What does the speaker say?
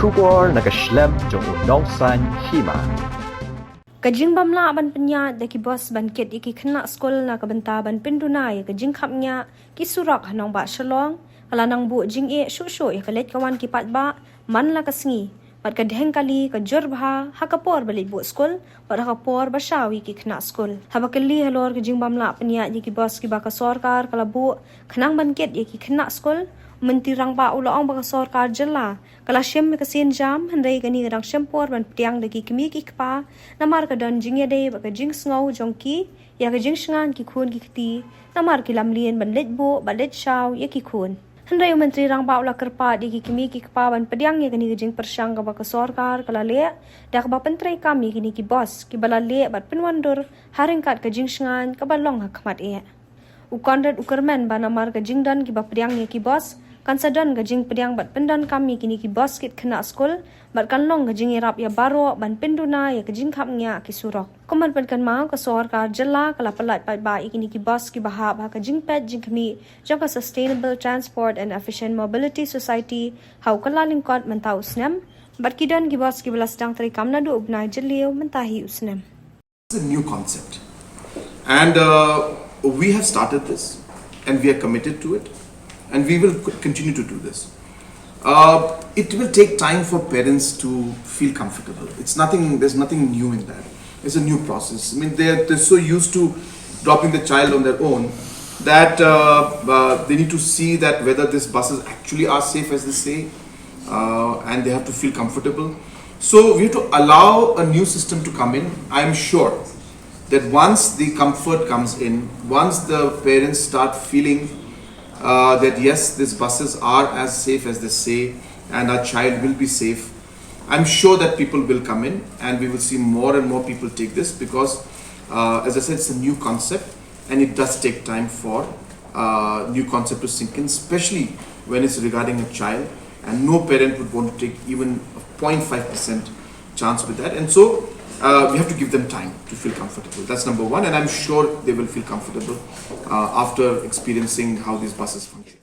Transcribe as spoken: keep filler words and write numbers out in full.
Khubor na ka shlem jong u nongsan hima. Ka jingbym lah ban pynïaid da ki bus ban kit ïa ki khynnah skul na ka bynta ban pynduna ïa ka jingkhapngiah ki surok ha nongbah Shillong, ka la nang buh jingeh shuh shuh ïa ka leit ka wan ki paidbah man la ka sngi, bad ka dheng kali ka jur bha ha ka por ba leit buh skul bad ha ka por ba shaw ïa ki khynnah skul. Haba kylli halor ka jingbym lah pynïaid ïa ki bus kiba ka sorkar ka la buh khnang ban kit ïa ki khynnah skul, u Myntri Rangbah u la ong ba ka sorkar jylla ka la shim ïa ka sienjam, hynrei kane ka dang shem por ban pdiang da ki kmie ki kpa, namar ka don jingïadei bad ka jingsngew jong ki ïa ka jingshngaiñ ki khun ki kti, namar ki lamlien ban leit buh bad leit shaw ïa ki khun. Hynrei u Myntri Rangbah u la kyrpad ïa ki kmie ki kpa ban pdiang ïa kane ka jingpyrshang kaba ka sorkar ka la leh, da kaba pyntreikam ïa kine ki bus kiba la leh bad pynwandur ha ryngkat ka jingshngaiñ kaba long ha khmat eh. U Conrad u kyrmen ba namar ka jingdon kiba pdiang ïa ki bus, kan sa don ka jingpdiang bad pyndonkam ïa kine ki bus kit khynnah skul, bad kan long ka jingïarap ïa baroh ban pynduna ïa ka jingkhapngiah ki surok. Kum ban pynkynmaw, ka sorkar jylla ka la pyllait paidbah ïa kine ki bus kiba hap ha ka jingpeit jingkhmih jong ka Sustainable Transport and Efficient Mobility Society ha u Kyllalyngkot mynta u snem, bad ki don ki bus kiba la sdang treikam naduh u bnai Jylliew mynta hi u snem. It's a new concept. And uh, we have started this, and we are committed to it, and we will c- continue to do this. Uh, it will take time for parents to feel comfortable. It's nothing, there's nothing new in that. It's a new process. I mean, they're, they're so used to dropping the child on their own that uh, uh, they need to see that whether these buses actually are safe as they say, uh, and they have to feel comfortable. So we have to allow a new system to come in. I'm sure that once the comfort comes in, once the parents start feeling uh, that yes, these buses are as safe as they say, and our child will be safe, I'm sure that people will come in, and we will see more and more people take this because, uh, as I said, it's a new concept, and it does take time for uh, new concept to sink in, especially when it's regarding a child, and no parent would want to take even a zero point five percent chance with that. And so uh, we have to give them time to feel comfortable. That's number one, and I'm sure they will feel comfortable uh, after experiencing how these buses function.